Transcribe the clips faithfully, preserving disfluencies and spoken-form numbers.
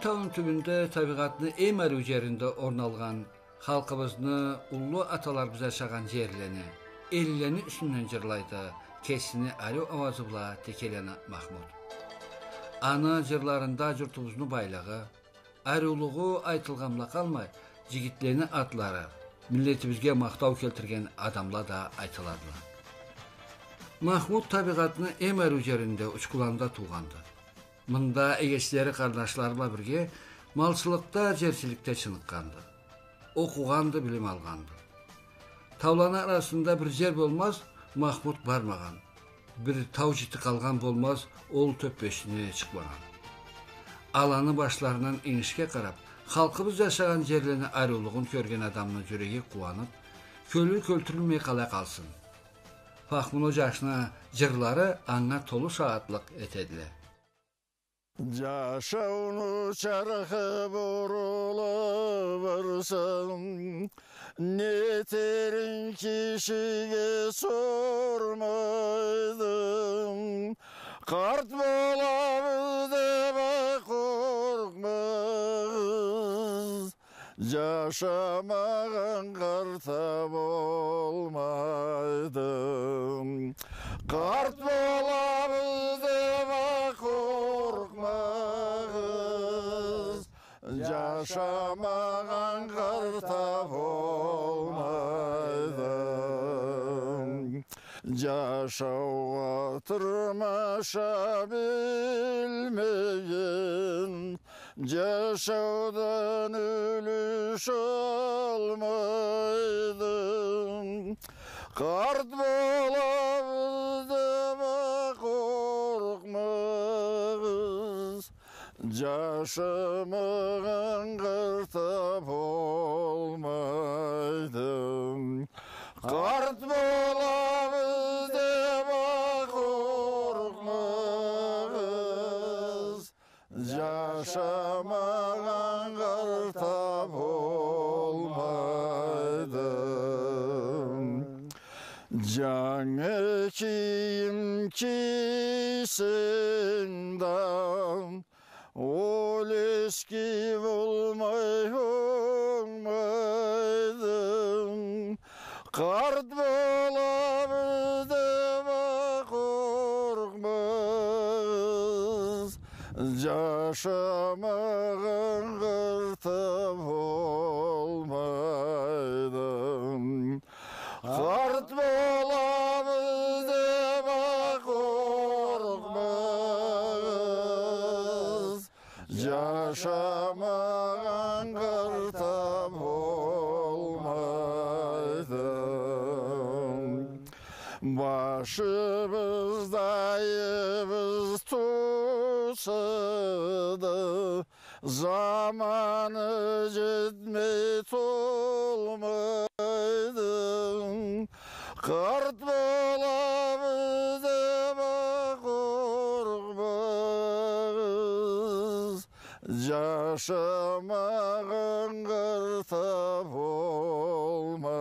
Тауну тюбюнде, табигъатны эм ариу жеринде орун алгъан, халкъыбызны уллу аталарыбыз жашагъан жерлени, эллени юсюнден жырлайды, кесини ариу ауазы бла текелени Махмут. Аны жырларында журтубузну байлыгъы, ариулугъу айтылгъан бла къалмай, жигитлени атлары, миллетибизге махтау келтирген адамла да айтыладыла. Махмут табигъатны эм ариу жеринде, Учкуланда туугъанды. Мында эгечлери, къарнашлары бла бирге малчылыкъда, жерчиликде чыныкъгъанды. Окъугъанды, билим алгъанды. Тауланы арасында бир жер болмаз, Махмут бармагъан. Бир тау жити къалгъан болмаз, ол тёппесине чыкъмагъан. Аланы башларындан энишге къарап, халкъыбыз жашагъан жерлени ариулугъун кёрген адамны жюреги къууанып, кёлю кёлтюрюлмей къалай къалсын. Фахмулу жашны жырлары анга толу шагъатлыкъ этедиле. Жашауну чархы бурулуп барса, не этерин кишиге сормайды. Къарт болабыз деп а къоркъмагъыз, жашамагъан къарт а болмайды. Къарт болабыз деп а къоркъмагъыз, жашамагъан къарт а болмайды. Жашаугъа тырмаша билмеген жашаудан юлюш алмайды. Къарт болабыз деп а къоркъмагъыз, жашамагъан къарт а болмайды. Къарт болабыз деп а къоркъмагъыз, жашамагъан къарт а болмайды. Жангы кийим кийсенг да, ол эски болмай онгмайды. Къарт болабыз деп а къоркъмагъыз, жашамагъан къарт а болмайды. Къарт болабыз деп а къоркъмагъыз, жашамагъан къарт а болмайды. Башыбызда айыбыз турса да, заманы жетмей толмайды. Къарт болабыз деп а къоркъмагъыз, жашамагъан къарт а болмайды.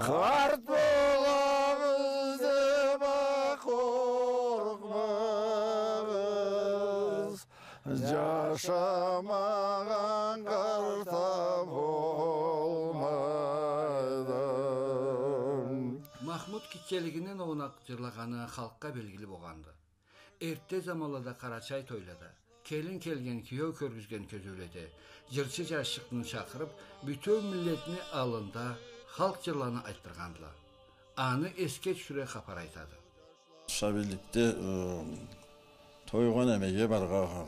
Къарт болабыз деп а къоркъмагъыз, жашамагъан къарт а болмайды. Махмут гитчелигинден окъуна жырлагъаны халкъгъа белгили болгъанды. Эртде заманлада къарачай тойлада, келин келген, киеу кёргюзген кёзюуледе, жырчы жашчыкъны чакъырып, бютеу миллетни аллында халкъ жырланы айтдыргъандыла. Аны эсге тюшюре хапар айтады. Сабийликде, э, тойгъа немеге баргъа,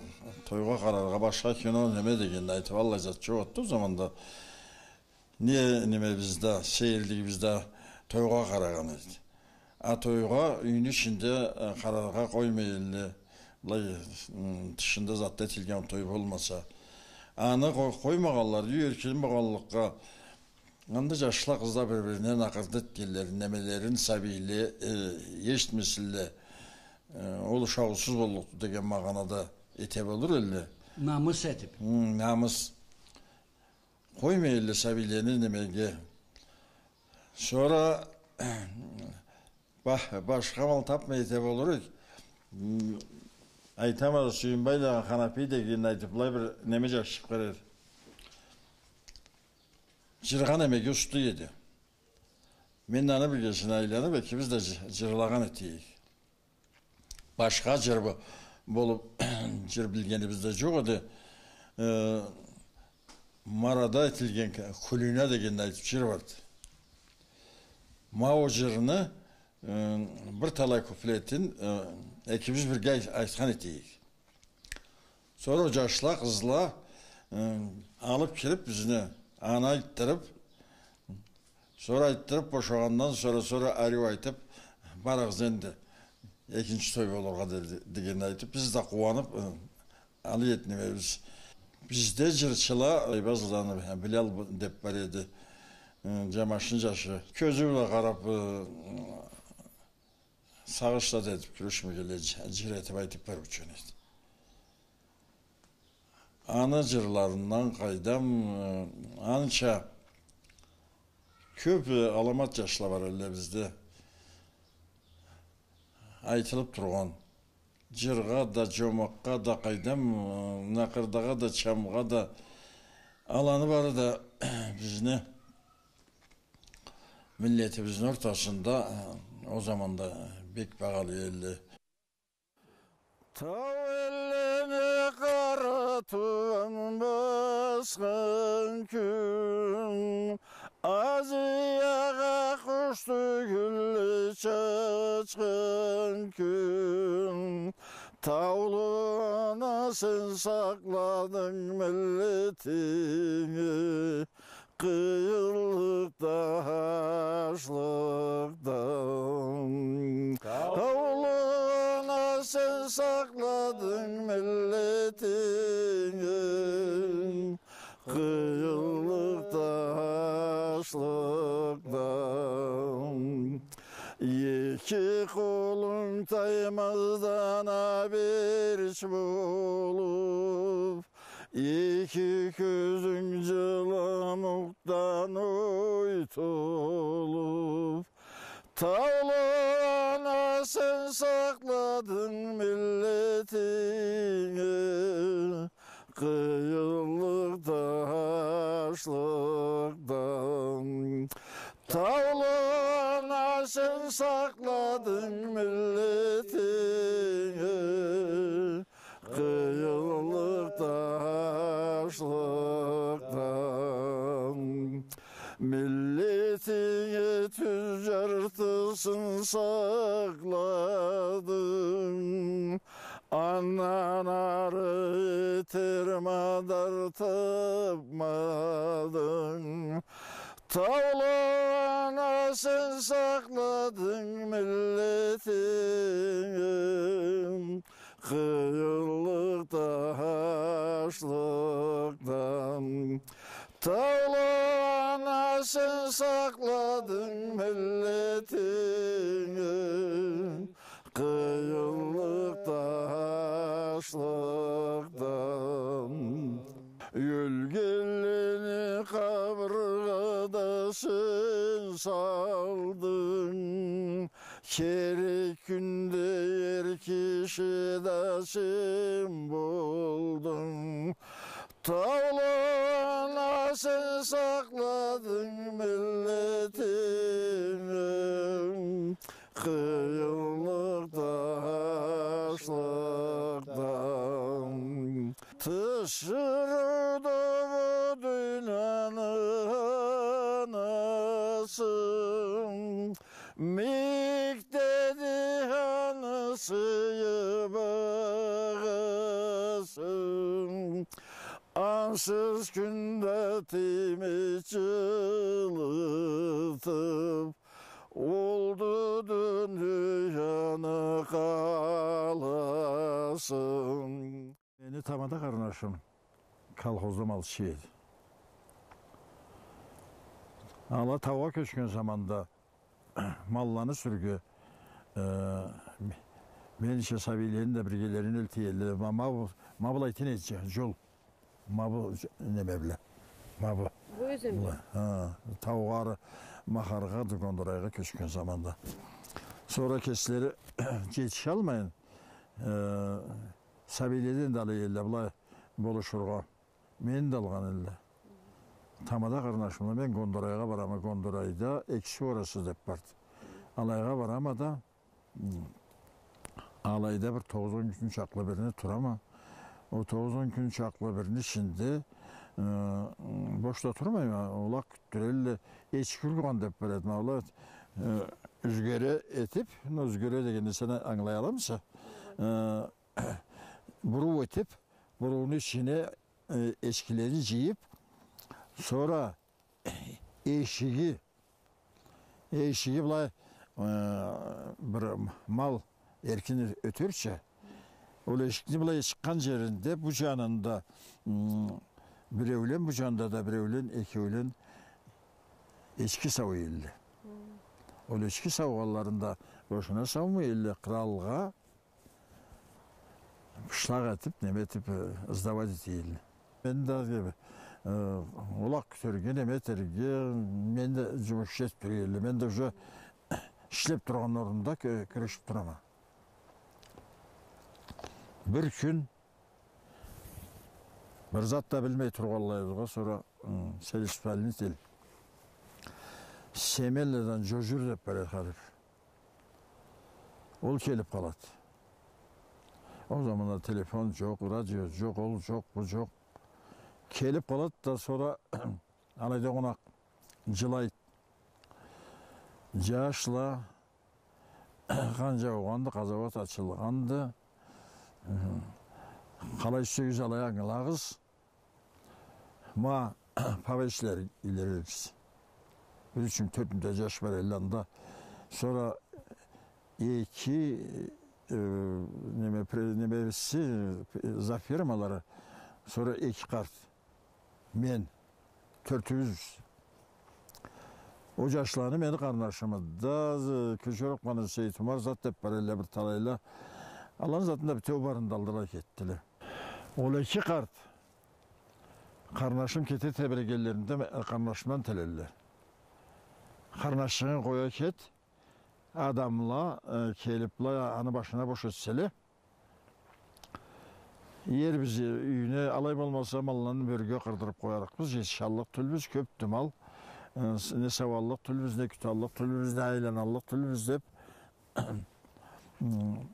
тойгъа къараргъа, башха кино неме дегенни айтып, аллай зат жокъ эди ол заманда. Не, немебизде, сейирлигибизде тойгъа къарагъан эди. А тойгъа юйню ичинде, э, къараргъа къоймай элле, былай, м, тышында затда этилген той болмаса. Аны къо-, къоймагъанла, юй эркин болгъанлыкъгъа, анда жашла, къызла бир-бирине накъырда этгенлерин, немелерин сабийле, э, эшитмесинле, э, ол ушагъыусуз боллукъду деген магъанада эте болур элле. Намыс этип. Хы, намыс. Къоймай элле сабийлени немеге. Сора ба-, башха амал тапмай эте болур эдик. М, Айтама да, Сюйюнбай да, Ханапий дегенни айтып, былай бир неме джашчыкъ бар эди. Джыргъа немеге уста эди. Мен да аны биргесине айланып, экибиз да джы-, джырлагъан эте эдик. Башха джыр бо-, болуп, джыр билгенибиз да джокъ эди. Э, Марада этилген к-, Кулина дегенни айтып джыр барды. Ма ол джырны, э, бир талай куплетин, э, экибиз бирге ай-, айтхан эте эдик. Сора джашла, къызла, э, алып кирип бизни, аны айтдырып, сора айтдырып бошагъандан сора, сора ариу айтып, барыгъыз энди, экинчи той болургъа, деди, дегенни айтып, биз да къууанып, э, алай эте эдик биз. Бизде джырчыла, Айбаз да, аны Билал деп бар эди, э, Джамашны джашы. Кёзю бла къарап, э, сагъыш да этип кюрешмегенлей, дж-, джыр этип айтып барыучан эди. Аны джырларындан къайдам, э, анча кёп, э, аламат джашла бар элле бизде. Айтылып тургъан. Джыргъа да, джомакъгъа да, къайдам, э, накъырдагъа да, чамгъа да аланы бары да бизни миллетибизни ортасында, э, ол заманда бек багъалы элле. Тау эллени къара тууан басхан кюн, Азиягъа къуш тюгюлле чачхан кюн, таулу ана, сен сакъладынг миллетинги къыйынлыкъдан, ачлыкъдан. Таулу ана, сен сакъладынг миллетинги къыйынлыкъдан, ачлыкъдан. Эки къолунг таймаздан аберч болуп, эки кёзюнг джыламукъдан ой толуп, таулу ана, сен сакъладынг миллетинги къыйынлыкъдан, ачлыкъдан. Таулу ана, сен сакъладынг миллетинги къыйынлыкъдан, ачлыкъдан. Миллетинги тюз джартысын сакъладынг, андан ары этер мадар тапмадынг. Таулу ана, сен сакъладынг миллетинги къыйынлыкъдан, ачлыкъдан. Таулу ана, сен сакъладынг миллетинги къыйынлыкъдан, ачлыкъдан. Ёлгенлени къабыргъа да сен салдынг, керек кюнде эр киши да сен болдунг. Таулу ана, сен сакъладынг миллетинги къыйынлыкъдан, ачлыкъдан. Тиширыуду бу дунияны анасы, мийикдеди аны сыйы, багъасы. Ансыз кюн да тиймей джылытып, олду дунияны къаласы. Мени тамада къарнашым колхозда малчы эди. Ала таугъа кёчген заманда малланы сюрюрге, э, менича сабийлени да биргелерине элтип келди. Ма, ма бу, ма былайтын эди джа-, джол. Ма бу дж-, неме бла. Ма бу. Бу ёзен бла. Ха, таугъа ары Махаргъа да Гондурайгъа кёчген заманда. Сора кеслери джетишалмайын, э, Сабийледен да алай элле былай болушургъа. Мени да алгъан элле. Тамада къарнашымла мен Гондурайгъа барама, Гондурайда Экиси орасы деп барды. Алайгъа барама да, м, алайда бир тогъуз-он кюн чакълы бирни турама. О тогъуз-он кюн чакълы бирни ичинде, э, бошда турмайма, олакъ кютдюрелле, эчки ургъан деп барады. Ма олакъ, э, юзгере этип, ну, юзгере дегенни сен ангылай аламыса? Э, буруу этип, бурууну ичине, э, эчкилени жыйып, сора эшиги, эшиги былай, э, бир мал эркин ётерча, ол эшикни былай чыкъгъан жеринде, бу жанында, м, биреулен, бу жанында да биреулен, экеулен эчки сауа элле. Ол эчки саугъанларында бошуна саумай элле, къралгъа пышлакъ этип, неме этип, э, сдавать эте элле. Мен да, э, олакъ кютерге, неме этерге, мен да жумуш этип тура элле. Мен да уже ишлеп тургъан орнумда кю-, кюрешип турама. Бир кюн бир зат да билмей тургъанлайыбызгъа, сора, м, сельисполнитель Семенледен Жожур деп барады харип. Ол келип къалады. Ол заманда телефон жокъ, радио жокъ, ол жокъ, бу жокъ. Келип къалады да, сора алайда къонакъ жылайды. Жашла, къан жаугъанды, къазауат ачылгъанды. Къалай сюйсегиз алай ангылагъыз. Ма папа ишлери илерилибиз. Биз ючюн тёрт мюн да жаш бар элле анда. Сора эки, э, неме, пре-, немебиз, э, за фермалары. Сора эки къарт. Мен. Тёртюбюзбюз. О жашланы мени къарнашымы да, э, Кёчеровканы Сейитумар зат деп бар элле бир талайла. Аланы затын да битеу барын да алдыла кетдиле. Ол эки къарт, къарнашым кете тебирегенлеринде, э, къарнашымдан тилелле. Къарнашынгы къоя кет, адамла, э, келип, былай, аны башына бош этселе, иербиз, э, юйюне, алай болмаса, малланы бёрюге къырдырып къоярыкъбыз, жетишаллыкъ тюлбюз, кёпдю мал, э, с-, не сауаллыкъ тюлбюз, не кюталлыкъ тюлбюз, не айланаллыкъ тюлбюз деп, М,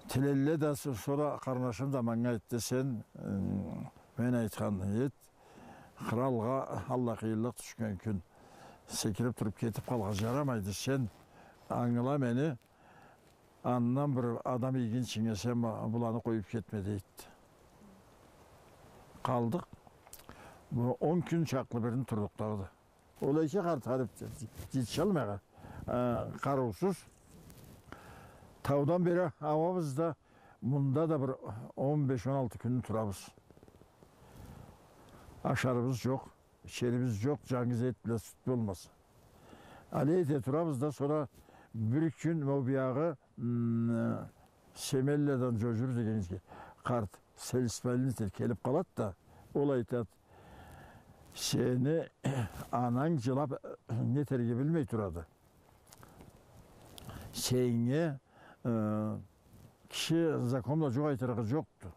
тилелле да, со-, сора къарнашым да манга айтды: «Сен, м, мен айтханны эт, къралгъа аллай къыйынлыкъ тюшген кюн секирип туруп кетип къалгъа жарамайды, сен ангыла мени, андан бир адам ийгинчинге сен бу-, буланы къоюп кетме», — дейди. Къалдыкъ. Бу он кюн чакълы бирни турдукъ дагъыда. Ол эки къарт харип жетишалмайгъа, э, къарыусуз. Таудан бери ауабыз да, мында да бир он беш, он алты кюнню турабыз. Ашарыбыз жокъ, ичерибиз жокъ, жангыз эт бла сют болмаса. Алай эте турабыз да, сора бир кюн ма биягъы, м, Семенледен Жожур деген къарт, сельисполнитель келип къалады да, ол айтады: «Сени ананг жылап, нетерге билмей турады. Сеннге, э, киши законла жукъ айтырыгъы жокъду.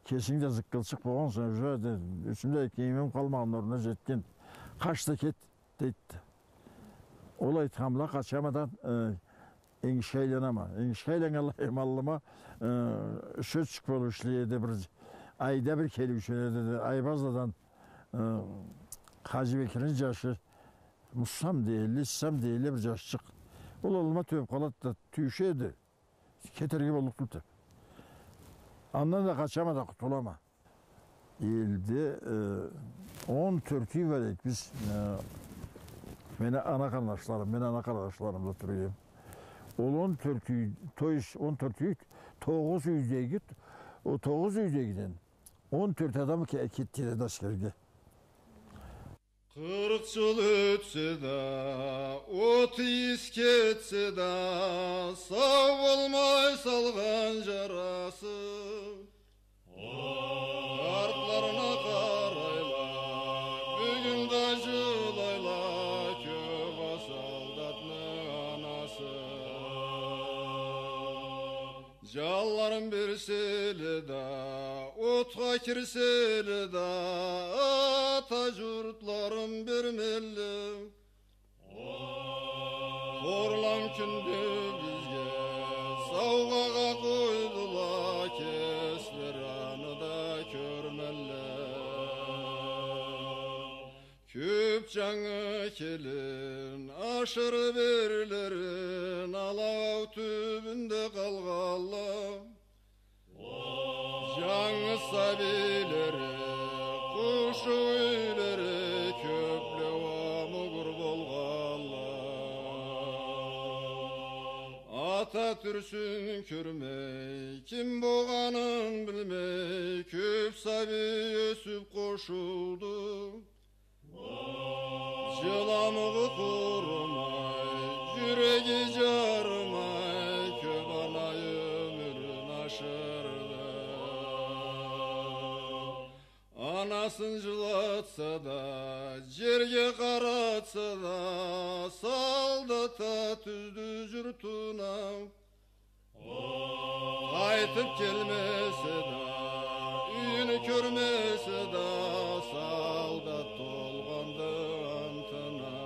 Кесинг да зыккылчыкъ болгъанса, уже, де, юсюмде кийимим къалмагъан орнуна жетген. Къач да кет», — дейди. Ол айтхан бла къачама да, э, энгишге айланама. Энгишге айланнганлай, эм аллыма, э, счётчик болуп ишлей эди, бир айда бир келиучю эди, Айбазладан, э, Хаджибекирни жашы, Муссам дейле, Иссам дейле, бир жашчыкъ. Ол аллыма тюбеп къалады да, тюйюше эди. Кетерге боллукъ тюлдю. Андан да къачама да, къутулама. Элде, э, он тёрт юй бар эдик биз, э, мени ана къарнашларым, мен ана къарнашларым бла тура эдим. Ол он тёрт юй, то есть он тёрт юй, тогъуз юйдеги, о тогъуз юйдегиден он тёрт адам ке-, кетген эди аскерге. Къыркъ жыл ётсе да, отуз кетсе да, сау болмай салгъан жарасы. Артларына къарайла, бюгюн да жылайла, кёп а солдатны анасы. Жалла Берселе да, отха кирселе да, ата журтларын бермелле. Хорлам кюнде бизге саугъагъа къойдула, кеслери аны да кёрмелле. Кёп жангы келин ашырып эрлерин, алагъау тюбюнде къалгъанла. Жангы сабийлери, къошуу юйлери кёплеу амугъур болгъанла. Ата тюрсюн кёрмей, ким болгъанын билмей, кёп сабий ёсюп къошулду. Жыламугъу къурумай, жюреги жарымай, кёп ана ёмюрюн ашырды. Анасын жылатса да, жерге къаратса да, солдат да тюздю журтуна. Къайтып келмесе да, юйюн кёрмесе да, солдат толгъанды антына.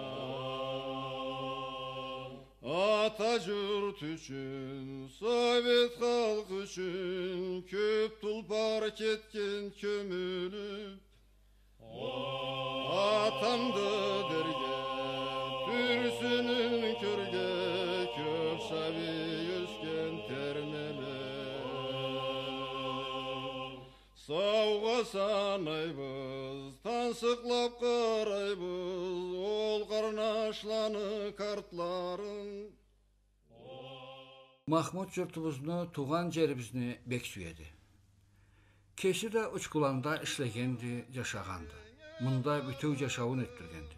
Ата журт ючюн, совет халкъ ючюн кёп тулпар кетген кёмюлюп. Атамды дерге тюрсюнюн кёрге кёп сабий ёсген термеле. Саугъа санайбыз, тансыкълап къарайбыз ол къарнашланы картларын. Махмут журтубузну, туугъан жерибизни бек сюеди. Кеси да Учкуланда ишлегенди, жашагъанды. Мында бютеу жашауун ётдюргенди.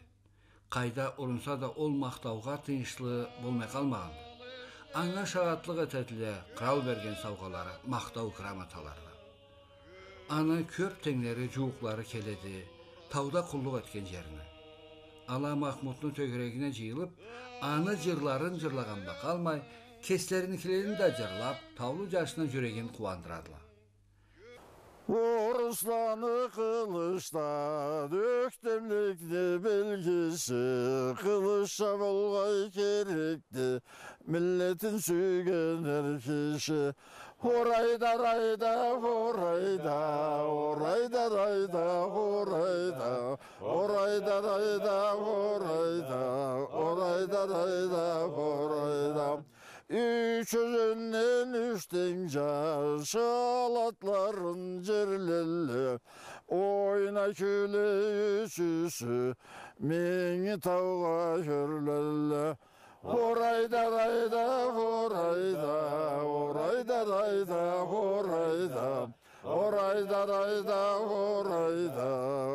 Къайда урунса да, ол махтаугъа тыйыншлы болмай къалмагъанды. Анга шагъатлыкъ этедиле къырал берген саугъалары, махтау грамоталары да. Аны кёп тенглери, жууукълары келеди тауда къуллукъ этген жерине. Ала Махмутну тёгерегине жыйылып, аны жырларын жырлагъан бла къалмай, кеслериникилерин да жырлап, таулу жашны жюрегин къууандырадыла. Орусланы къылычда ёктемликни белгиси, къылычда болгъай керекди миллетин сюйген эр киши. Орайда, райда, орайда, орайда, райда, орайда, орайда, райда, орайда, орайда, райда, орайда. Юч ёзенден юч тенг жаш алатларын жерлелле. Ойна, кюле, ючюсю Минги таугъа кёрюлелле. Орайда, райда, орайда, орайда, райда, орайда. Орайда, райда, орайда,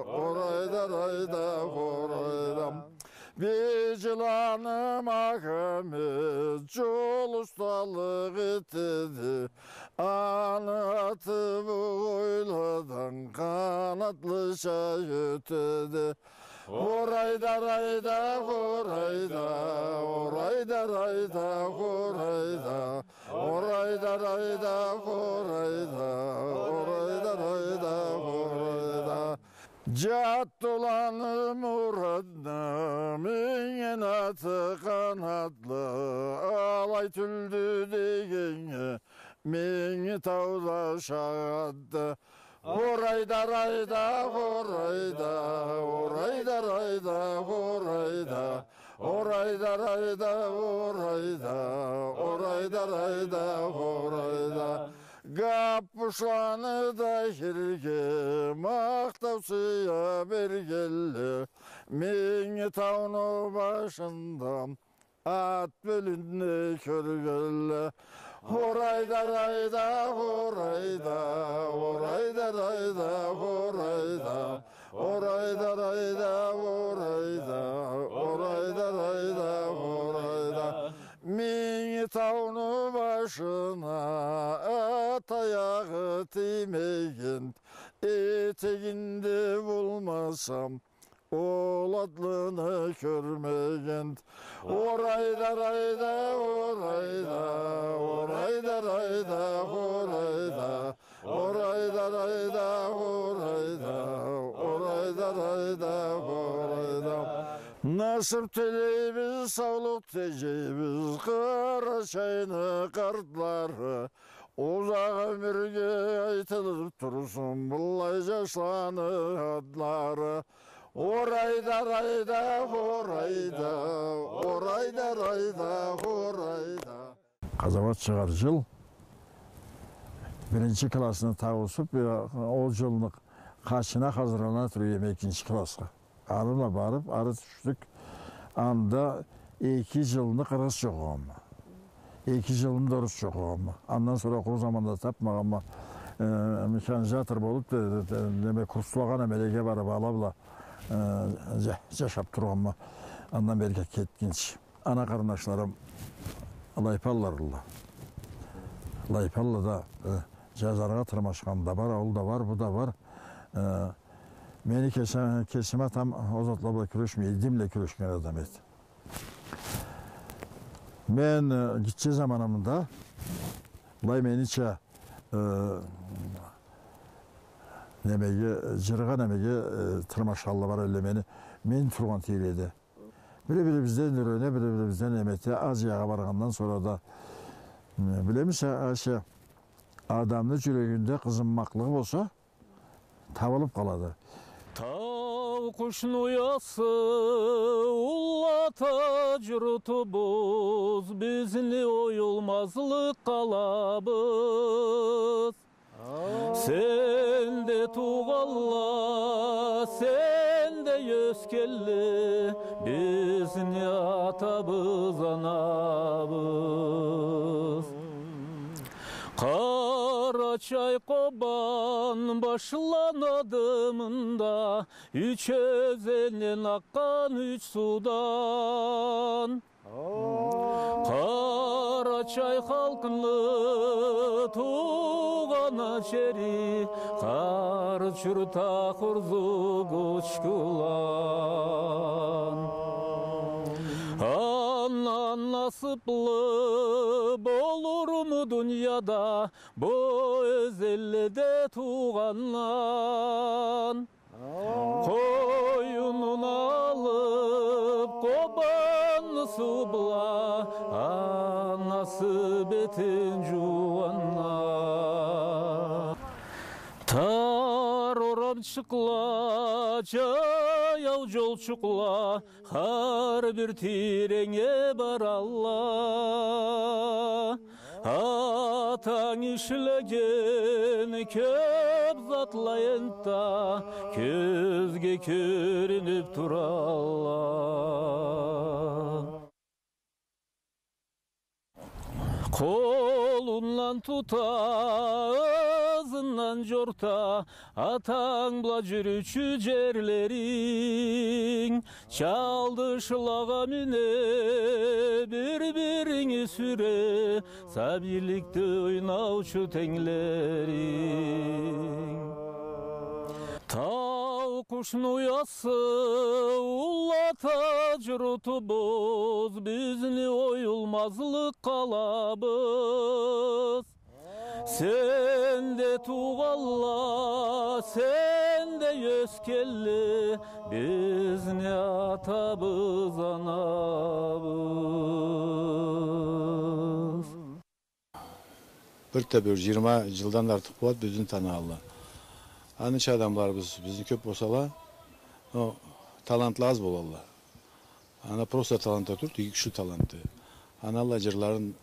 орайда, райда, орайда. Бийжиланы Магомет жол усталыкъ этеди. Аны аты бу ойладан къанатлыча ётеди. Орайда, райда, орайда, орайда, райда, орайда. Орайда, райда, орайда, орайда, райда, орайда. Жат уланы Муратны минген аты къанатлы, алай тюлдю дегеннге Минги тауда шагъатды. Орайда, райда, орайда, орайда, райда, орайда. Орайда, райда, орайда, орайда, райда, орайда. Гаппушланы Тахирге махтау сыя бергелле. Минги тауну башында ат бёлюнде кёргелле. Орайда, райда, орайда, орайда, райда, орайда. Орайда, райда, орайда, орайда, райда, орайда. Минги тауну башына ат аягъы тиймеген, этегинде болмаса, Ол атлыны кёрмегенди. Орайда, райда, орайда, орайда, райда, орайда. Орайда, райда, орайда, орайда, райда, орайда. Насыб тилейбиз, саулукъ тилейбиз, Къарачайны къартлары. Узакъ ёмюрге айтылыб турсун быллай джашланы атлары. Орайда, райда, орайда, орайда, райда, орайда. Къазауат чыгъар джыл биринчи классны тауусуб, э, ол джылны къачына хазырлана тура эдим экинчи классха. Ары бла барыб, ары тюшдюк. Анда эки джылны къыргъызча окъугъанма. Эки джылны да орусча окъугъанма. Андан сора окъуу заманда табмагъанма. Э, механизатор болуб да, э, э, неме, курслагъа немелеге барыб, ала бла, э, джа-, джашаб тургъанма. Андан бери кетгинчи. Ана къарындашларым Лайпанлыла. Лайпанлыла да, э, джазаргъа тырмашхан да бар, ол да бар, бу да бар. Э, мени кесим, кесим атам ол затла бла кюрешмей, дин бла кюрешген адам эди. Мен, э, гитче заманымда, былай менича, э, немеге, джыргъа немеге, э, тырмашханла бар элле мени, мен тургъан тийреде. Бири-бирибизден юрене, бири-бирибизден неме эте, Азиягъа баргъандан сора да, м, билемисе, Ася, адамны джюрегинде къызынмакълыгъы болса, табылыб къалады. Тау къушну уясы, уллу ата джуртубуз, бизни оюлмазлыкъ къалабыз. Сенде туугъанла, сенде ёсгенле, бизни атабыз, анабыз. Къарачай-Къобан башланады мында, юч ёзенден акъгъан юч суудан. Къарачай халкъны туугъан джери, Къарт-Джурт, Ахурзу, Гучкулан. Андан насыблы болурму дунияда бу ёзенледе туугъандан? Къоюнун алыб, Къобанны суу бла анасы бетин джуугъандан. Тар орамчыкъла, джаяу джолчукъла, хар бир тийренге баралла. Атанг ишлеген кёб затла энтда кёзге кёрюнюб туралла. Къолундан тута, ызындан джорта, атанг бла джюрюучю джерлеринг. Чалдышлагъа мине, бир-биринги сюре, сабийликде ойнаучу тенглеринг. Тау къушну уясы, уллу ата джуртубуз, бизни оюлмазлыкъ къалабыз. Сенде туугъанла, сенде ёсгенле, бизни атабыз, анабыз. Бир да бир джыйырма джылдан да артыкъ болады бизни таныгъанла. Аныча адамларыбыз бизни кёб болсала, но талантла аз болалла. Ана просто талантла тюлдю, иги кючлю талантды. Ана алай джырларын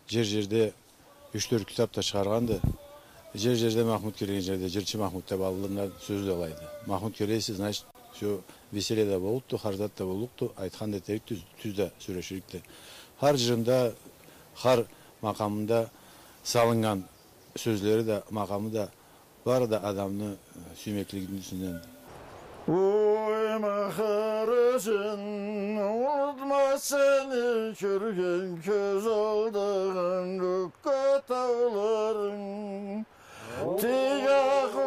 джер-джерде юч-тёрт китаб да чыгъаргъанды. Джер-джерде Махмуд келген джерде, джырчы Махмуд деб аллындан сёз да алайды. Махмуд келе эсе, значит, всё, веселье да боллукъду, хар зат да боллукъду, айтхан да этерикди, тюз да сёлеширикди. Хар джырында, хар макъамында салыннган сёзлери да, макъамы да бары да адамны, э, сюймеклигини юсюнден. Уй, Махараджан, унутма сени кёрген кёз алдагъын кёкге тауларынг. Тик акъ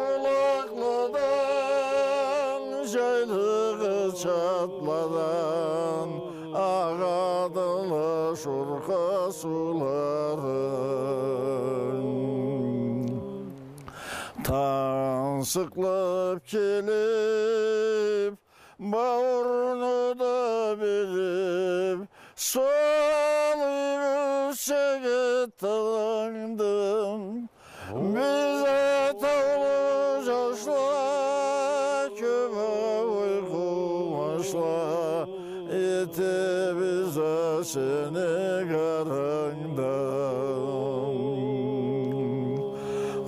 улакълыдан джайлы Чатладан агъадыла Шуркъа суулары. Тансыкълап келип, бауурну да берип, солуйбуз чегет таланнгдан. Биз а таулу жашла кёп а ой къууанчла этебиз а сени къарангдан.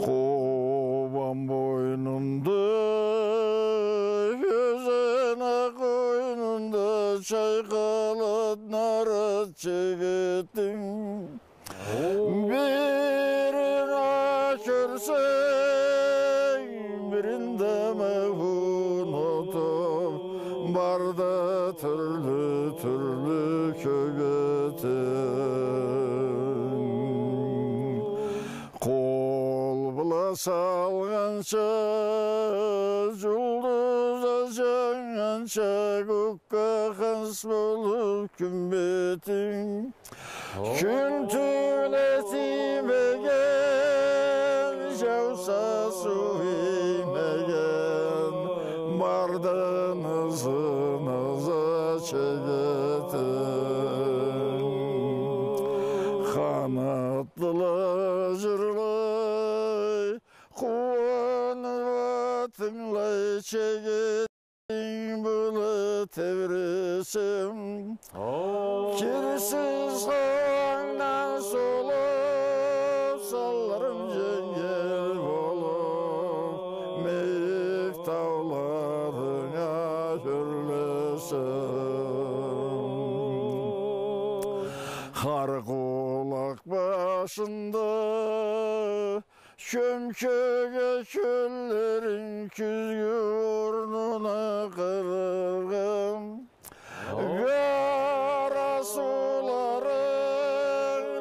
Къобан бойнунда, ёзен а къойнунда чайкъалады нарат жигитинг. Бирин а кёрсенг, бирин да ма унутуп, барды тюрлю-тюрлю кёгетинг. Къол бла салгъанча, жулдуз а жаннганча, кёкге ханс болуп кюн бетинг. Кюн тюннге тиймеген, жауса суу иймеген, барды ызы-ызы чегетинг. Къанатлыла жырлай, къууанып а тынгылай чегет. Былай тебресем, кирсиз хауангдан солуп, санларым женгел болуп, мейик тауларынга кёрлесем. Хар къулакъ башында кём-кёге кёллеринг кюзгю орнуна къараргъа. Къара сууларынг,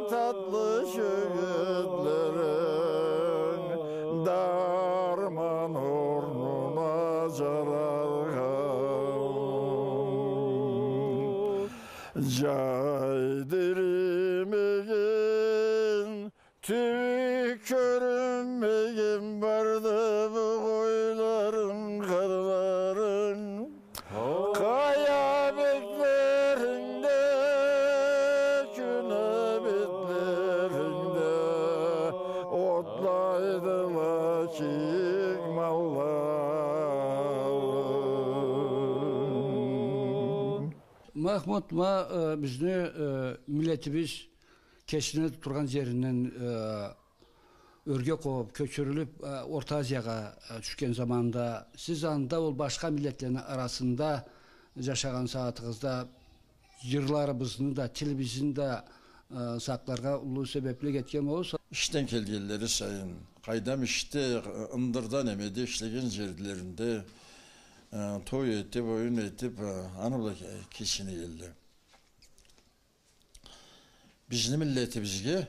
татлы кёгетлеринг дарман орнуна жараргъа. Жай дириймеген, тюбю кёрюнмеген барды бу къойларынг, къарларынг. Къая бетлеринде, кюне бетлеринде отлайдыла кийик малларынг. Махмуд, ма, э, бизни, э, миллетибиз кечине тургъан жеринден, э, ёрге къобуп, кёчюрюлюп, э, Орта Азиягъа, э, тюшген заманда, сиз анда ол башха миллетлени арасында жашагъан сагъатыгъызда жырларыбызны да, тилибизни да, э, сакъларгъа уллу себеплик этген болурсуз. Ишден келгенлери сайын, къайдам, ишде, ындырда, немеде ишлеген жерлеринде, э, той этип, оюн этип, э, аны бла ке-, кечинегенле. Бизни миллетибизге,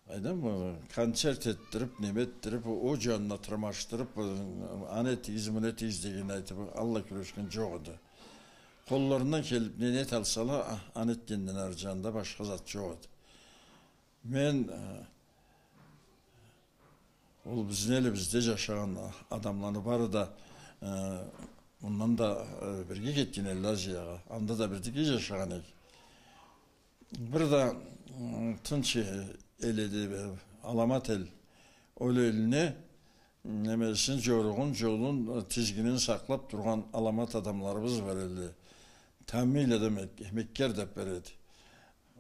айтайым, э, концерт этдирип, неме этдирип, о жанына тырмашдырып, э, аны этигиз, муну этигиз деген айтып, алай кюрешген жокъ эди. Къолларындан келип, не, не эталсала, а-, аны этгенден ары жанында башха зат жокъ эди. Мен, э, ол бизни элибизде жашагъан адамланы бары да, э, мындан да, э, бирге кетген элле Азиягъа. Анда да бирге жашагъан эдик. Бир да, м, тынч эл эди, э, аламат эл. Ол элни, немесин, жоругъун, жолун, э, тизгинин сакълап тургъан аламат адамларыбыз бар эди. Тамил адам эд-, Меккер деп бар эди.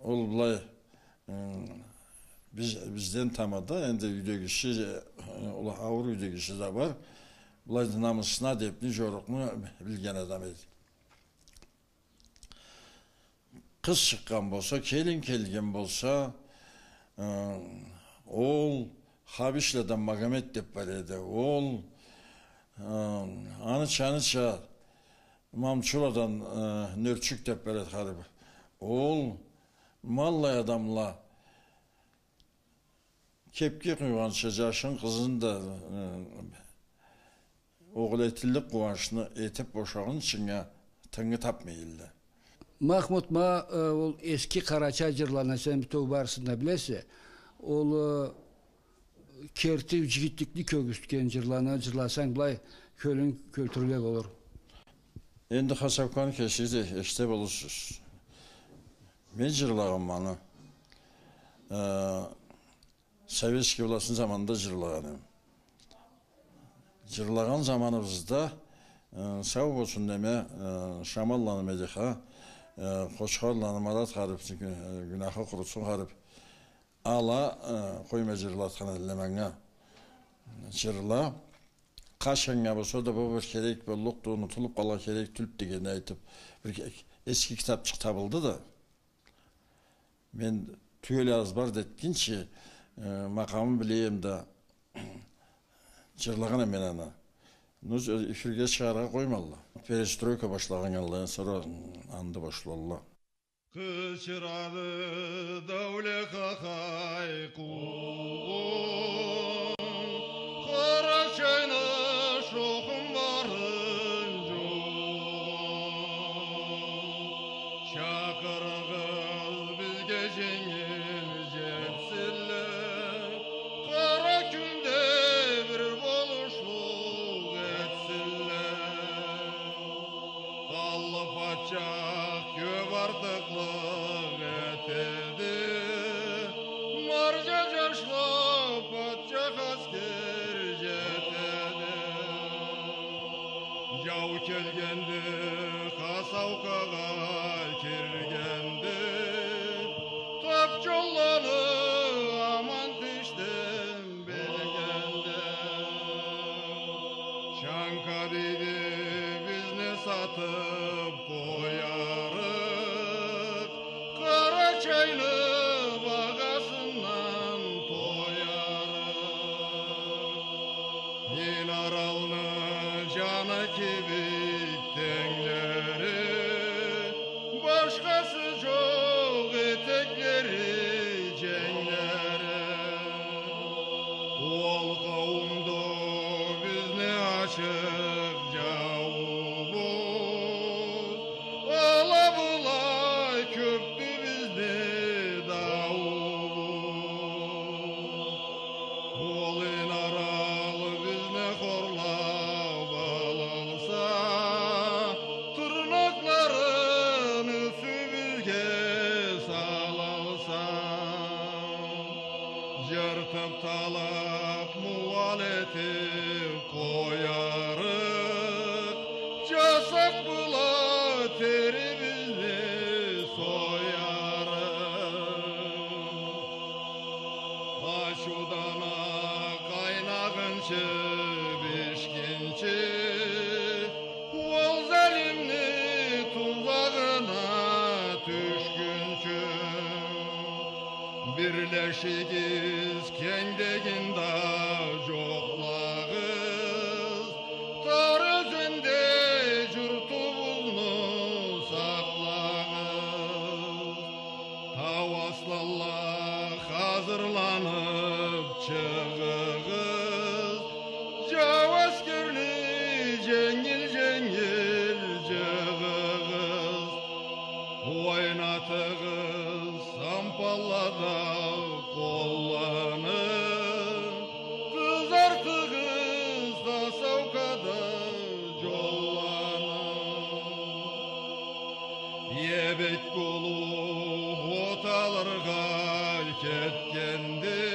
Ол былай, м, биз, бизден тамада, энди юйдегиси, э, ол ауур юйдегиси да бар. Былай намысына адепни, жорукъну билген адам эди. Къыз чыкъгъан болса, келин келген болса, э, ол Хабишладан Магомет деп бар эди. Ол, э, аныча-аныча Мамчуладан, э, Нёрчюк деп бар эди, харип. Ол ма аллай адамла кепге къуйгъанча жашын, къызын да, э, Огъурлу этиллик къууанчны этип бошагъынчынга тынгы тапмай элле. Махмут, ма, э, ол эски къарачай джырланы сен бютеу барысын да билесе, ол, э, керти джигитликни кёргюзтген джырланы джырласанг, былай кёлюнг кёлтюрюле болур. Энди Хасауканы кесигиз да эшите болурсуз. Мен джырлагъанма аны, э, советский властны заманында джырлагъан эдим. Джырлагъан заманыбызда, э, сау болсун неме, э, Шамалланы Медиха, э, Къочхарланы Марат харип, э, гюнахы къурусун харип, ала, э, къоймай джырлатхан элле манга. Джырла, къачаннга болса да, бу бир керек боллукъду, унутулуп къалгъан керек тюлдю дегенни айтып, бир ке-, эски китапчыкъ табылды да. Мен тюйюл азбар да этгинчи, э, макъамын биле эдим да, джырлагъан эдим мен аны. Ну, эфирге чыгъаргъа къоймалла. Перестройка башлагъаннга, сора анда башлалла. Къычырады Дауле къакъай къуугъун, Къарачайны шохун барын джуугъун. Чакъырыгъыз бизге дженгил джетсинле, къара кюнде бир болушлукъ этсинле. Къанлы патчах кёп артыкълыкъ этеди, марджа джашла патчах аскер джетеди. Джау келгенди, Хасаукагъа киргенди, тап джолланы аман тишден билгенди. Чанка дейди, бизни сатып къоярыкъ, Къарачайны багъасындан тоярыкъ. Инаралны джаны кибик тенглери, башхасы джокъ этеклери, дженглери. Ол къауумду бизни ачыкъ джауубуз, ала бла кёпдю бизни даууубуз. Ол Инарал бизни хорлап алалса, тырнакъларын юсюбюзге салалса, джыртып, талап, муал этип къоярыкъ, джасакъ бла терибизни соярыкъ. Ачыудан а къайнагъынчы, бишгинчи, ол залимни тузагъына тюшгюнчю. Бирлешигиз, кенгдегин да джокълагъыз, Тар ёзенде джуртубузну сакълагъыз. Тау асланла, хазырланып чыгъыгъыз, джау аскерни дженгил-дженгил джыгъыгъыз. Ойнатыгъыз сампаллада къолланы, къызартыгъыз Хасаукада джолланы. Эбек улу от алыргъа кетгенди,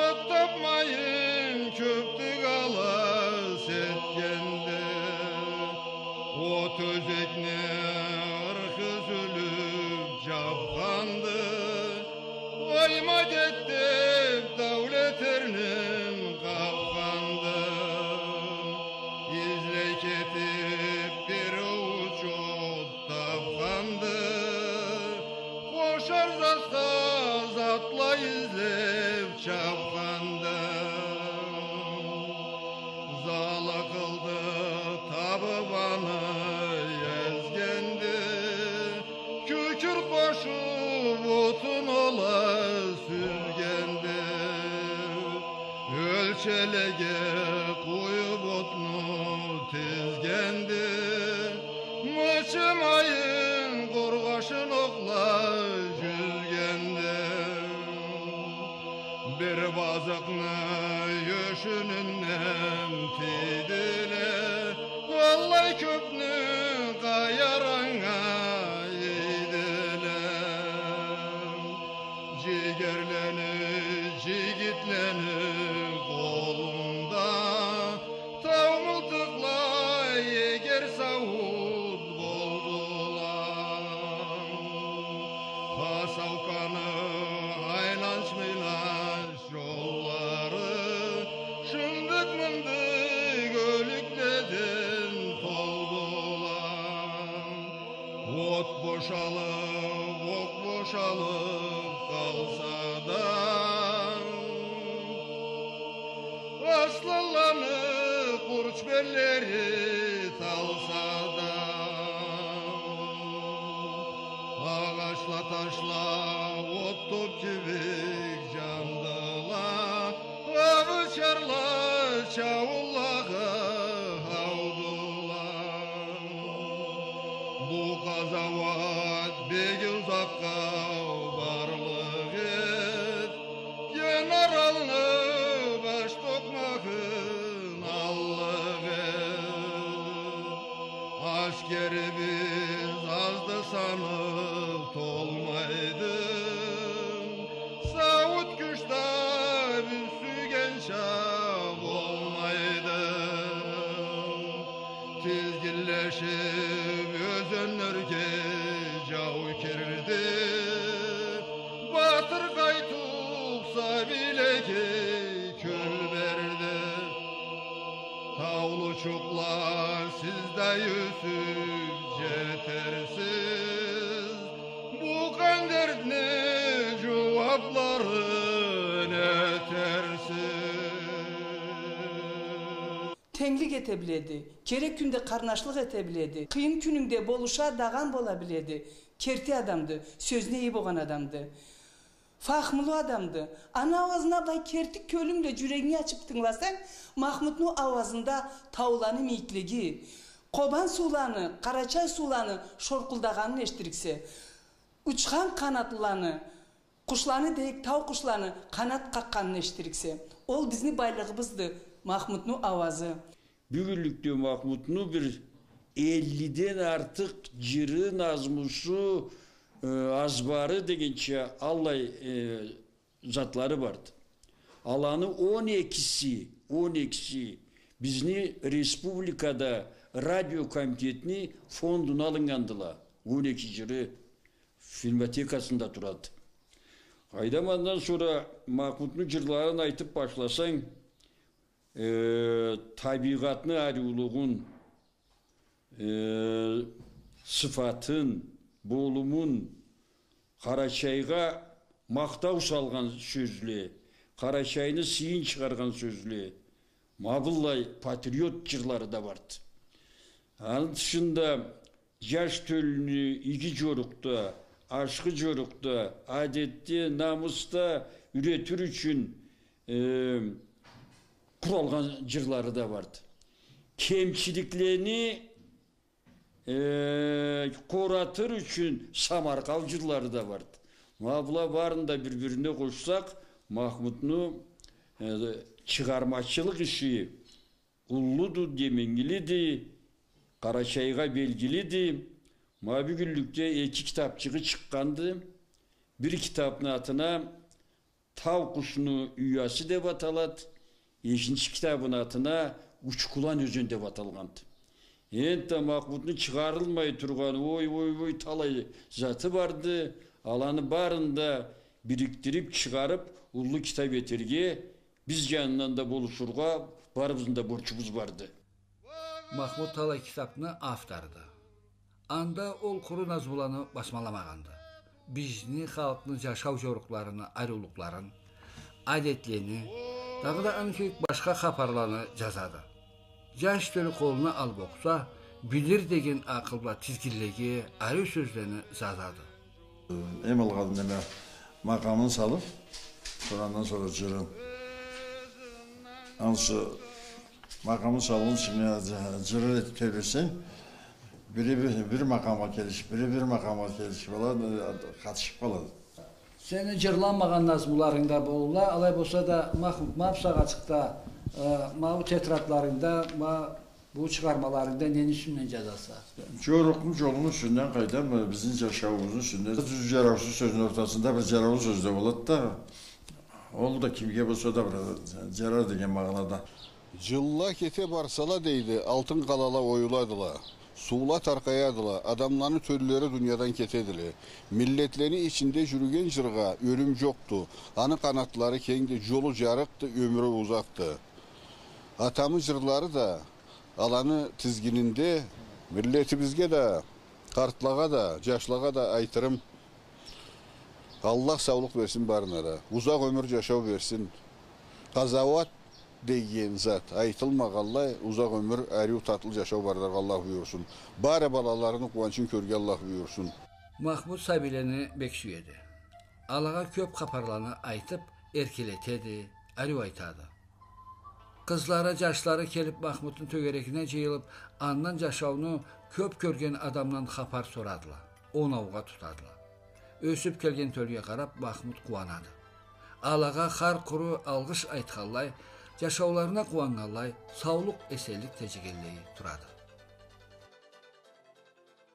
от тапмайын кёпдю алас этгенди. От ёзекни ырхы юзюлюп джапханды, ойма кетди деп Даулет эрнин къапханды. Излей кетип бир учут тапханды, къошар затха затла излеп чапханды. Челеге къуюп отну тизгенди, мычымайын къургъашын окъла жюзгенди. Бир базыкъны ёшюнюнден тийдиле, аллай кёпню къайры анга ийдиле. Жигерлени, жигитлени къолунда тау мылтыкъла эгер сауут болдула. Пасауканы айланч-мыйланч жоллары шындык-мындык ёлюкледен толдула. От бошалып, окъ бошалып къалса да, асланланы къурч беллери талса да, агъачла, ташла от топ кибик жандыла, а бычарла чауунлагъа аудула. Бу къазауат бек узакъгъа барлыкъ эт, генералны баш токъмагъын аллыкъ эт. Аскерибиз азды, саны толмайды, сауут кюч да биз сюйгенча болмайды. Тизгинлешип ёзенлеге жау кирди, батыр къайтып сабийлеге кёл берди. Таулучукъла, сиз да ёсюп жетерсиз, бу къан дертни жууапларын этерсиз. Тенглик эте биледи, керек кюнде къарнашлыкъ эте биледи, къыйын кюнюнгде болуша, дагъан бола биледи. Керти адамды, сёзюне ие болгъан адамды. Фахмулу адамды. Аны ауазына былай керти кёлюнг бла жюрегинг ачып тынгыласанг, Махмутну ауазында тауланы мийиклиги, Къобан сууланы, Къарачай сууланы шоркъулдагъанын эшитириксе, учхан къанатлыланы, къушланы дейик, тау къушланы къанат къакъгъанын эшитириксе. Ол бизни байлыгъыбызды, Махмутну ауазы. Бюгюнлюкде Махмутну бир эллиден артыкъ жыры, назмусу, э, азбары дегенча аллай, э, затлары барды. Аланы он экиси, он экиси бизни республикада радио комитетни фондуна алыннгандыла. Он эки жыры фильмотекасында турады. Къайдам, андан сора Махмутну жырларын айтып башласанг, э, табийгъатны ариулугъун, э, сыфатын, болумун, Къарачайгъа махтау салгъан сёзле, Къарачайны сыйын чыгъаргъан сёзле, ма быллай патриот жырлары да барды. Аны тышында жаш тёлюню иги жорукъда, ашхы жорукъда, адетде, намысда юретир ючюн, э, къуралгъан жырлары да барды. Кемчиликлени, э, къоратыр ючюн самаркъау жырлары да барды. Ма была барын да бир-бирине къошсакъ, Махмутну, э, чыгъармачылыкъ иши уллуду, деменгилиди, Къарачайгъа белгилиди. Ма бюгюнлюкде эки китапчыгъы чыкъгъанды. Бир китапны атына «Тау къушну уясы» деп аталады, экинчи китабыны атына «Учкулан ёзен» деп аталгъанды. Энтда Махмутну чыгъарылмай тургъан, ой, ой, ой, талай заты барды. Аланы барын да бирикдирип, чыгъарып, уллу китап этерге биз жанындан да болушургъа барыбызны да борчубуз барды. Махмут талай китапны авторду. Анда ол къуру назмуланы басмаламагъанды. Бизни халкъны жашау жорукъларыны ариулукъларын, адетлени, дагъыда аны кибик башха хапарланы жазады. Жаш тёлю къолуна алып окъуса, билир деген акъыл бла тизгинлеге ариу сёзлени жазады. Эм алгъа неме, макъамын салып, сора андан сора жырын. Ансы макъамны салгъынчы, джырыр этиб тебресенг, бири бир, бир макъамгъа келишиб, бири бир макъамгъа келишиб алады, къатышыб къалады. Сени джырланмагъан назмуларынг да болурла, алай болса да, Махмут, ма бусагъатчыкъда, э, ма бу тетрадларынгда, ма бу чыгъармаларынгда нени юсюнден джазаса? Джорукъну джолуну юсюнден, къайдам, э, бизни джашауубузну юсюнден. Джюз джараусуз сёзню ортасында бир джараулу сёз да болады да, ол да кимге болса да бир джарар деген магъанада. Джылла кете барсала, дейди, алтын къалала оюладыла, суула таркъаядыла, адамланы тёллери дуниядан кетедиле. Миллетлени ичинде джюрюген джыргъа ёлюм джокъду. Аны къанатлары кенгди, джолу джарыкъды, ёмюрю узакъды. Атамы джырлары да аланы тизгининде миллетибизге да, къартлагъа да, джашлагъа да айтырым: Аллах саулукъ берсин барына да, узакъ ёмюр, джашау берсин. Къазауат деген зат айтылмагъанлай, узакъ ёмюр, ариу, татлы джашау барыргъа Аллах буюрсун. Бары балаларыны къууанчын кёрюрге Аллах буюрсун. Махмут сабийлени бек сюеди. Алагъа кёб хапарланы айтыб, эркелетеди, ариу айтады. Къызлары, джашлары келиб Махмутну тёгерегине джыйылыб, андан джашауну кёб кёрген адамдан хапар сорадыла, оноугъа тутадыла. Ёсюб келген тёлге къараб, Махмут къууанады. Алагъа хар къуру алгъыш айтханлай, джашауларына къууаннганлай, саулукъ, эсенлик тилегенлей турады.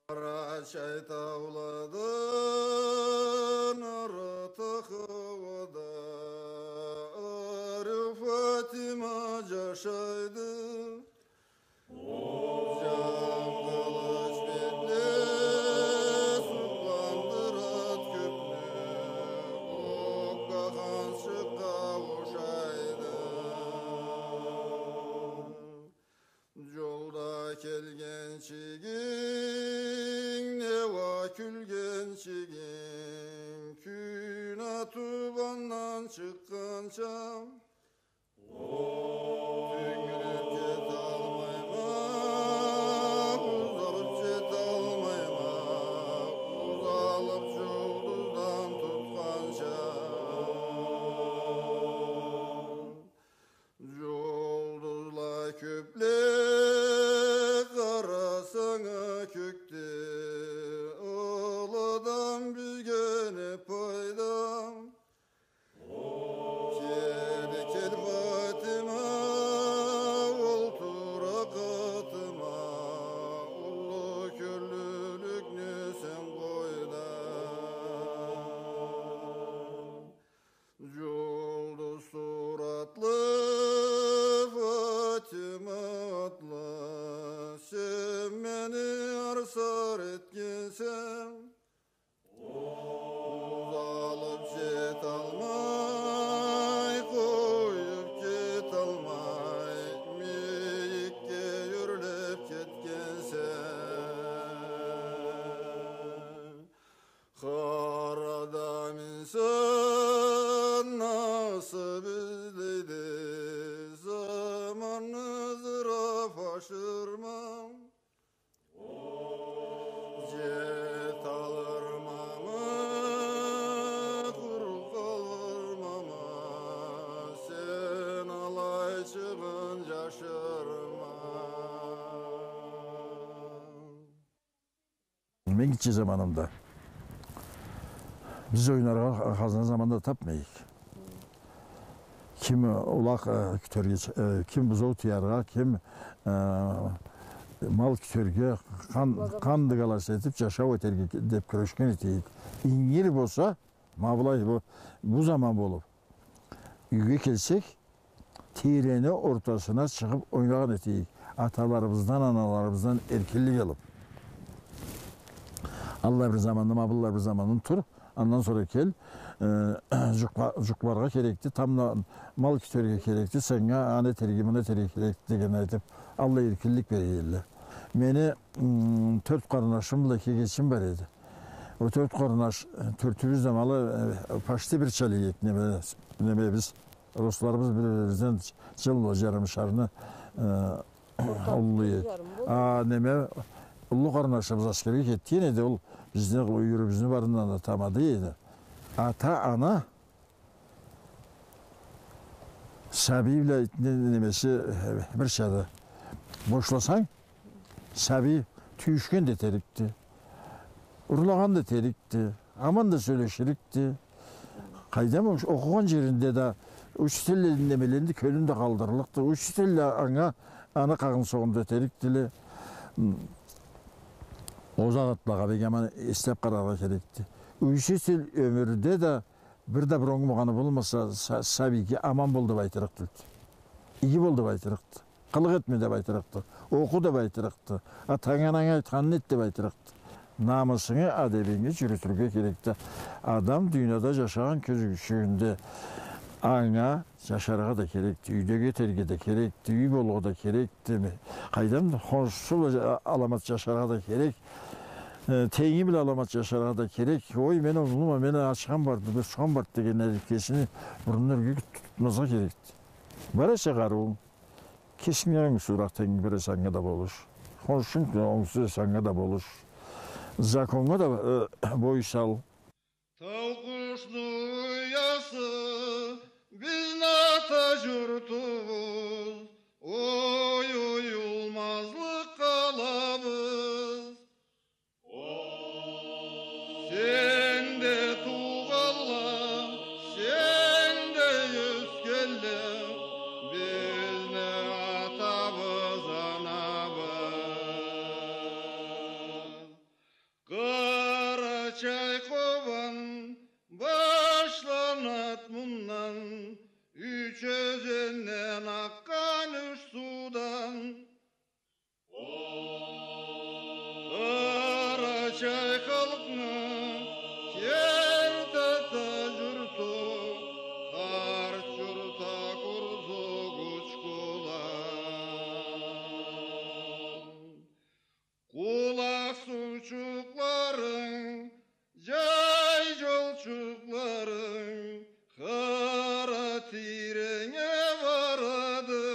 Къарачай тауладан ары тахылада ариу Фатима джашайды. Джам къылыч бетле сукъландырад кёбню, окъ каханчыкъгъа ушайды. Джолда келгенчигинг, не уа кюлгенчигинг, кюн атыб андан чыкъгъанча. Тюнгюлюб кеталмайма, узалыб джеталмайма, узалыб джулдуздан тутханча. Джулдузла кёбле къарасанг а кёкде, ол адам бизге не пайда? Кел, кел, Фатима, олтур къатыма, уллу кёллюлюкню сен къой да. Джулдуз суратлы Фатима атлы, сен мени арсар этгенсе, узалыб джеталмай, къоюб кеталмай, мийикге юрлеб кетгенсе. Хар адам инсан насыб излейди, заманны зырап ашырма. Джеталырмамы, къуру къалырмамы, сен алайчыгъын джашырма. Мен гитче заманымда биз ойнаргъа хазна заман да табмайыкъ. Ким улакъ, э, кютерге, э, ким бузоу тыяргъа, ким, э, мал кютерге, къан, къан дыгалас этиб, джашау этерге деб кюрешген этейик. Ингир болса, ма былай бу, бу заман болуб, юйге келсек, тийрени ортасына чыгъыб ойнагъан этейик. Аталарыбыздан, аналарыбыздан эркинлик алыб. Аллай бир заманны, ма быллай бир заманны тур, андан сора кел, э, джукъла-, джукъларгъа керекди, тамбла мал кютерге керекди, сеннге аны этерге, муну этерге керекди деген айтыб, аллай эркинлик бере эдиле. Мени, м, тёрт къарнашым бла эки эгечим бар эди. Ол тёрт къарнаш, э, тёртюбюз да малы, э, почти бирчалыкъ эдик, неме, немебиз, русларыбыз бир-бирибизден джыл бла джарымышарны, э, уллу эди. А, неме, уллу къарнашыбыз аскерге кетген эди, ол бизни, юйюрюбюзню барын да тамады эди. Ата, ана, Сабий бла итни немеси, э, бирча да. Бошласанг, сабий тюйюшген да этерикди. Урлагъан да этерикди. Аман да сёлеширикди. Къайдам, окъугъан джеринде да учителлени немелеринде кёлюн да къалдырлыкъды. Учителле анга, аны къагъын-согъун да этерикдиле. Ол затлагъа бек аман эслеп къараргъа керекди. Учитель ёмюрде да бир да бир онгмагъаны болмаса, са-, сабийге аман бол деп айтырыкъды. Иги бол деп айтырыкъды. Къылыкъ этме деп айтырыкъды. Окъу деп айтырыкъды. Атанг-ананг айтханын эт деп айтырыкъды. Намысынгы, адебинги джюрютюрге керекди. Адам дунияда джашагъан кюнюгюнде анга джашаргъа да керекди, юйде этерге да керекди, юй болургъа да керекди. Къайдам, хоншусу бла аламат джашаргъа да керек. Э, тенги бла аламат джашаргъа да керек. Ой, мен онгума, мен ачхам барды, бушхам барды деген эркесини бурнуна ёрге тутмазгъа керекди. Бар эсе къарыуунг, кесингден онгсузуракъ тенгинг бир эсе, анга да болуш. Хоншунг онгсуз эсе, анга да болуш. Законнга да, э, бой сал. Тау къушну уясы, бизни ата джуртубуз, ой, оюлмазлыкъ къалабыз. Сенде туугъанла, сенде ёсгенле, бизни атабыз, анабыз. Къарачай, Къобан башланад мындан, юч ёзенден акъгъан юч суудан. Къарачай халкъны керти ата джурту, Къарт джурт, Акъурзукъ, Учкулан. Къулакъ суучукъларынг, джай джолчукъларынг къара тийренге барады.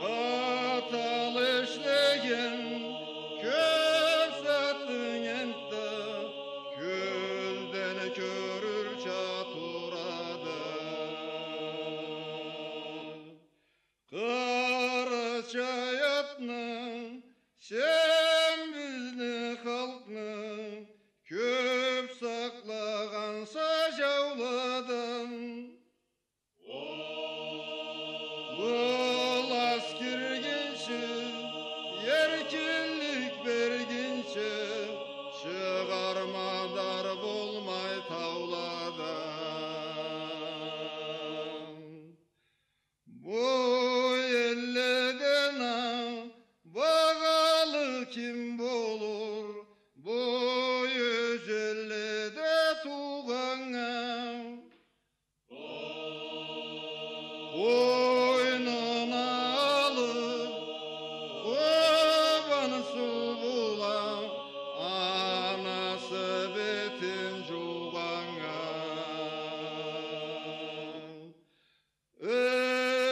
Аталы ишлеген кёп затынг энтда кёзден кёрюрча турады. Къарачай атны, сен бизни халкъны кёп сакълагъанса джауладан. Ол ас киргинчи, эркинлик бергинчи, чыгъар мадар болмай тауладан. Бу элледен а багъалы ким болур, бу ёз элледе туугъаннга? Къойнуна алып, Къобан суу бла анасы бетин джуугъаннга.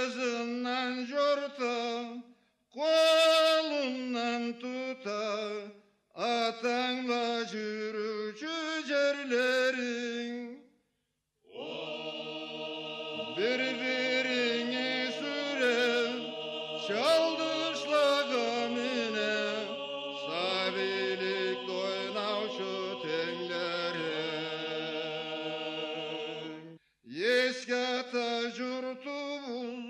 Ызындан джорта, къолундан тута, атанг бла джюрюучю джерлеринг. Бир-биринги сюре, чалдышлагъа мине, сабийликде ойнаучу тенглеринг. Эски ата джуртубуз,